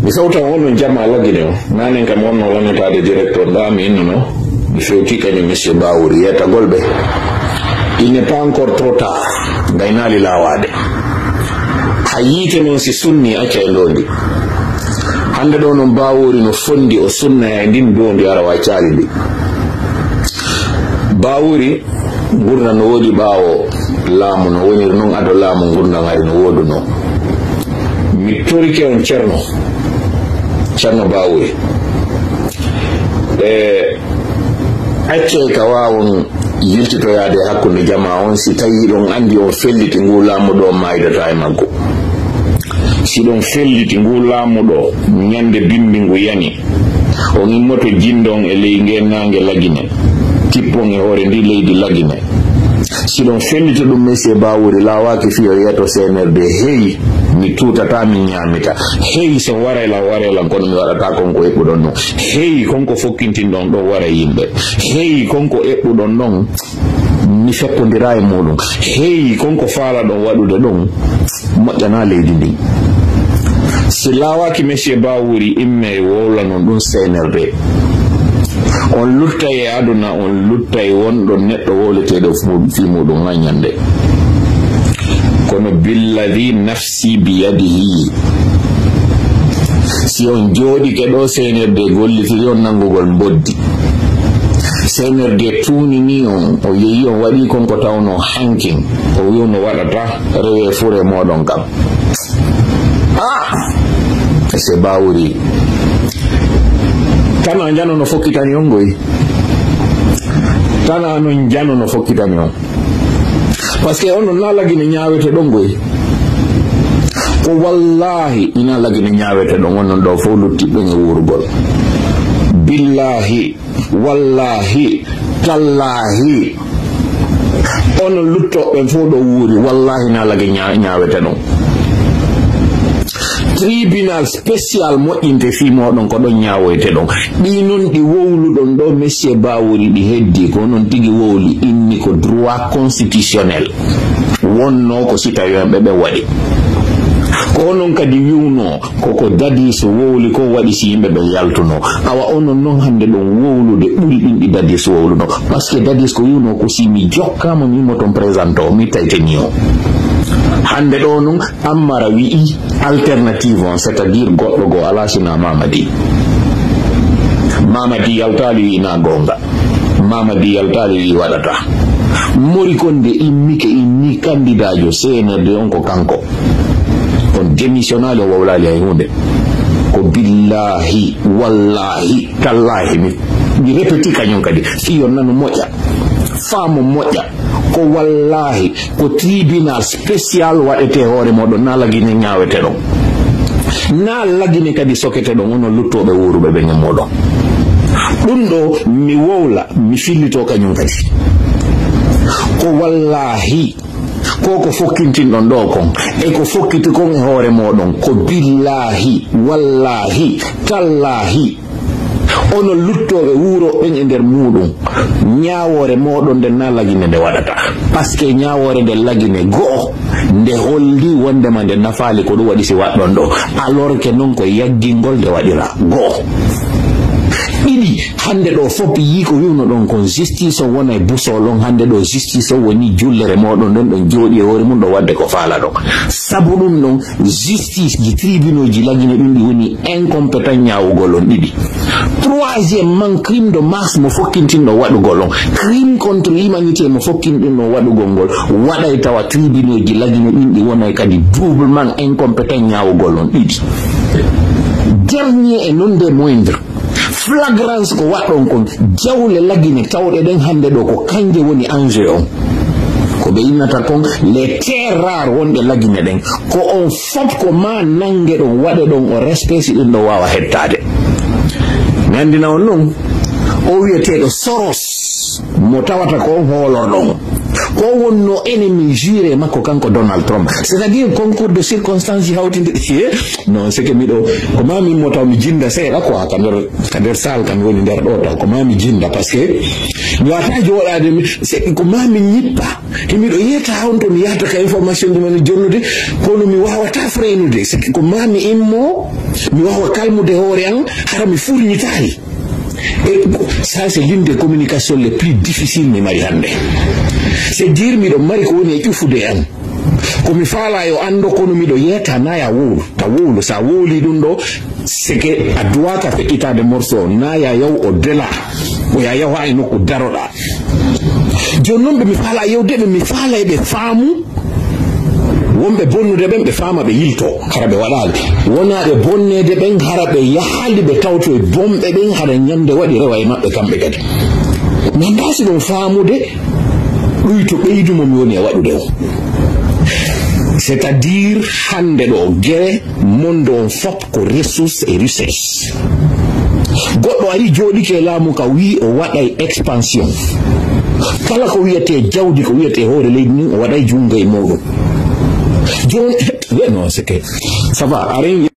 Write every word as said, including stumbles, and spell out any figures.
Mi sawtan onon jama Lagine o. Nanen kam wonno lanetaade directeur ɗa mi innuno. Mi fewti kañum monsieur Bawuri yeetagol ɓe. Il n'est pas encore trop tard. Gaynaali laawaade. Ha yiite noon si sunni acca e ndondi. Hannde ɗo noon Bawuri no fondi o sunna e ndin ndondi ara wa caali ndi. Bawuri ngurndan no woodi ɓaawo laamu, no woniri noon ado laamu ngurndan ari no woodunoo. Mi torike on Ceerno, Ceerno Bawuri. E accee ka waawon yiltitoyaade hakkunde jamaa on, si tawii ɗon anndi on felliti ngu laamu ɗo maaydataa e maggu. Si ɗon felliti ngu laamu ɗo, ñande bimbi ngu yani, on immoto jindo on e ley nge naange Lagine, tippon e hoore ndi leydi Lagine. Si ɗon felliti ɗum, monsieur Bawuri laawaaki fii o yeeto C N R D, hey, mi tuutata, mi ñaamita. Hey, so waray lan, waray lan, kono mi waɗata kon ko eɓɓuɗon ɗum. Hey, kon ko fokkintinɗon ɗon waray yimɓe. Hey, kon ko eɓɓuɗon ɗon, mi fekkondiraa e muuɗum. Hey, kon ko faalaɗon waɗude ɗon, moƴƴanaa leydi ndin. Si laawaaki, monsieur Bawuri, immee wowlanon ɗum C N R D. On luttay e aduna, on luttay wonɗo neɗɗo wowleteeɗo fu-, fii muuɗum haa ñande. Kono billadi nafsi biyadihi, si on jooɗike ɗo C N R D gollitiri on nanngugol mboddi, C N R D tuunini on, o yehi on waɗi kon ko tawno hankin, o wi'u no waɗata, rewe fure mooɗon kam. Ah! C'est Bawuri. Tana njano no fokkitani on ngoy. Tana no njano no fokkitani on. Parce que onon na Lagine ñaawete ɗon ngoy. Ko wallahi ina Lagine ñaawete ɗon, onon ɗo fof luttiɓɓen e wuurugol. Billahi, wallahi, tallahi. Onon luttooɓe fof ɗo wuuri, wallahi na Lagine ña-, ñaawete ɗon. Tribunal spécial moƴƴinte fii mooɗon ko ɗon ñaawoyte ɗon. Ɗi nun ɗi wowluɗon ɗo, monsieur Bawuri, ɗi heddi ko onon tigi wowli, inni ko droit constitutionnel. Wonnoo ko citoyen ɓe ɓe waɗi. Ko onon kadi wi'unoo ko ko Dadis wowli ko waɗi si yimɓe ɓe yaltunoo. Awa onon non hannde ɗon wowlude ɓuri ɗin ɗi Dadis wowluno. Parce que Dadis ko wi'unoo ko si mi jokkaama mi immoto mi présente o, mi tayteni o. Hannde ɗo non Ammara wi'i alternative on, c'est-à-dire goɗɗo goo alaa si na Mamadi. Mamadi yaltaali wi'i na goonga. Mamadi yaltaali wi'i waɗata. Mori Konde immike inni kandidaajo C N R D on ko kanko. On démissionnaali, o wowlaali hay huunde. Ko billahi, wallahi, tallahi, mi, mi répéti kañum kadi. Fii yo nanu moƴƴa, faamu moƴƴa. Ko wallahi, ko tribunal spécial waɗete hoore mooɗon, na Lagine ñaawete ɗon. Na Lagine kadi sokete ɗon, onon luttooɓe wuuruɓe ɓen e mooɗon. Ɗum ɗo, mi wowla, mi fillito kañum kadi. Ko wallahi, ko ko fokkintinɗon ɗo kon, e ko fokkiti kon e hoore mooɗon, ko billahi, wallahi, tallahi. Onon luttooɓe wuuro ɓen e nder muuɗum, ñaawoore mooɗon nden na Lagine nde waɗata. Parce que ñaawoore nden Lagine go'o, nde holli wondema nde nafaali ko ɗum waɗi si waɗɗon ɗo. Alors que non ko yaggingol nde waɗira. Go'o. Ɗiɗi, hannde ɗo fof yii ko wi'unoɗon kon justice o wona e busol on, hannde ɗo justice o woni jullere mooɗon ɗon, ɗon jooɗi e hoore mum ɗo waɗde ko faalaɗon. Sabu ɗum ɗon, justice ji, tribunal ji Lagine ɗin ɗi woni incompétent ñaawugol on ɗiɗi. Troisièmement, crime de masse mo fokkintinɗo waɗugol on. Crime contre l'humanité mo fokkintinɗo waɗugol ngol. Waɗay tawa tribunal ji Lagine ɗin ɗi wonay kadi doublement incompétent ñaawugol on ɗiɗi. Dernier et non des moindres, flagrance ko waɗɗon kon, jawle Lagine tawɗe ɗen hannde ɗo ko kanje woni enjeu on. Ko ɓe innata kon les terres rares wonɗe Lagine ɗen. Ko on fof ko ma nannge ɗon, waɗe ɗon o respect si ɗum ɗo waawa hettaade. Mi anndina on non, o wi'eteeɗo Soros, mo tawata ko on hoolorɗon. Ko wonno ennemi juré makko kanko Donald Trump, c'est-à-dire concours de circonstances hawtinde. Non, c'est que miɗo, ko ma min mo taw mi jinda seeɗa quoi, ka nder ka nder salle ka mi woni nder ɗo taw, ko ma mi jinda, parce que mi wata jooɗade mi, c'est ko ma mi ñippa. Himiɗo yetta on to mi yahata ka information ɗum en jonnude, kono mi wawata freynude, c'est ko ma mi immo, mi wawa kalmude hoore an, hara mi furñitaali. Et ça, c'est l'une des communications les plus difficiles mi mari hannde. C'est dire miɗo mari ko woni e ƴufude e an. Ko mi faala yo anndo, kono miɗo yeeta naya wowlu ta wowlu, sa wowli ɗum ɗo, c'est que a duwaka feƴƴitade morceau o, naya yaw o dela, o ya yawa e nokku daroɗa. Jooni noon ɓe mi faala yewde ɓe, mi faala eɓe faamu. Wonɓe bonnude ɓen ɓe faama ɓe yilto, hara ɓe waɗaali. Wonaa ɓe bonneede ɓen, hara ɓe yahaali ɓe tawto e bonɓe ɓen, hara ñande waɗi rewa e maɓɓe kamɓe kadi. Mi anndaa si ɗon faamude ɗuyto ɓeydu mo mi woni e waɗude o. C'est-à-dire hannde ɗo gere monde on fop ko ressource et richesse. Goɗɗo ari jooɗike e laamu ka wii o waɗay expansion. Kala ko wiyetee jawdi, ko wiyetee hoore leydi ndin, o waɗay junngo e muuɗum. Jooni, non, c'est que ça va, a rengi.